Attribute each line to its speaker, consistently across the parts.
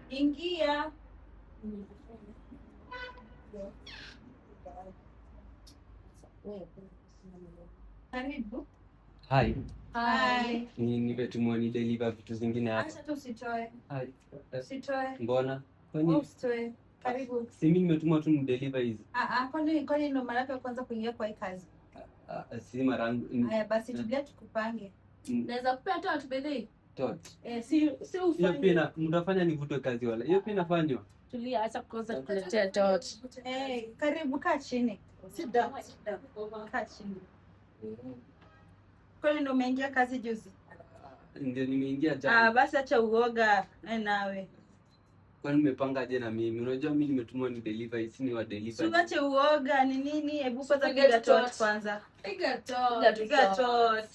Speaker 1: Ingia. Karibu.
Speaker 2: Hi.
Speaker 1: Hi.
Speaker 2: Ni nimetumwa ni deliver vitu zingine hapa.
Speaker 1: Acha tu usitoe.
Speaker 2: Hi.
Speaker 1: Usitoe.
Speaker 2: Mbona?
Speaker 1: Wewe
Speaker 2: Kwani
Speaker 1: usitoe. Karibu.
Speaker 2: si mimi nimetumwa tu ni deliver hizi?
Speaker 1: Ah ah, kwani ndo mara yako ya kwanza kuingia kwa hii kazi?
Speaker 2: Ah, si mara yangu.
Speaker 1: Haya basi tulia tukupange.
Speaker 3: Naweza kupea tot bedhi.
Speaker 2: Tot.
Speaker 3: Eh, si
Speaker 2: Hiyo
Speaker 3: ufanye.
Speaker 2: pia mtafanya nivutwe kazi wala. Hiyo pia inafanywa.
Speaker 3: Tulia, acha kwanza tukuletea tot.
Speaker 1: Eh, karibu kaa chini. Sit down, sit down. Kaa chini. Kwani ndo umeingia kazi juzi?
Speaker 2: Ndio nimeingia
Speaker 1: Ah,
Speaker 2: jana.
Speaker 1: basi acha uoga nawe.
Speaker 2: Kwani nimepanga aje na mimi? Unajua mimi nimetumwa ni deliver hizi, ni wa
Speaker 1: Si
Speaker 2: deliver.
Speaker 1: uache uoga ni nini? Hebu kwanza
Speaker 3: Piga
Speaker 1: piga
Speaker 3: tot.
Speaker 1: tot kwanza.
Speaker 3: Piga tot.
Speaker 1: Piga tot.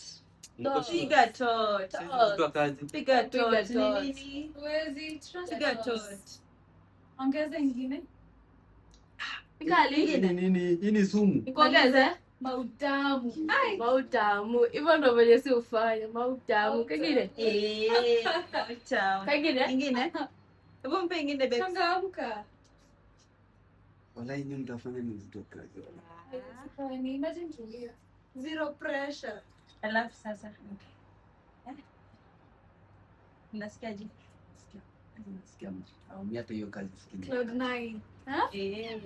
Speaker 2: Niko sure.
Speaker 1: Piga tot.
Speaker 2: Siwezi kuvutwa kazi.
Speaker 1: Piga tot.
Speaker 3: Piga
Speaker 1: Ni
Speaker 3: tot.
Speaker 1: nini?
Speaker 4: Huwezi trust
Speaker 1: Piga
Speaker 4: us.
Speaker 1: tot.
Speaker 4: Ongeza ingine.
Speaker 3: Kali.
Speaker 2: Hii ni nini? Hii ni sumu.
Speaker 3: Nikuongeze?
Speaker 4: Mautamu.
Speaker 3: Mautamu. Hivyo ndo venye si ufanya. Mautamu. Kengine?
Speaker 1: Eh, tamu.
Speaker 3: Kengine?
Speaker 1: Ingine? Hebu mpe ingine babe.
Speaker 4: Changamka.
Speaker 2: Wala nyinyi mtafanya nivutwe kazi wala.
Speaker 4: Ni imagine tulia. Zero pressure.
Speaker 1: Alafu sasa. Eh? Unasikiaje?
Speaker 2: Nasikia mtaumia hata hiyo kazi sikini.
Speaker 4: Cloud nine.
Speaker 1: Eh.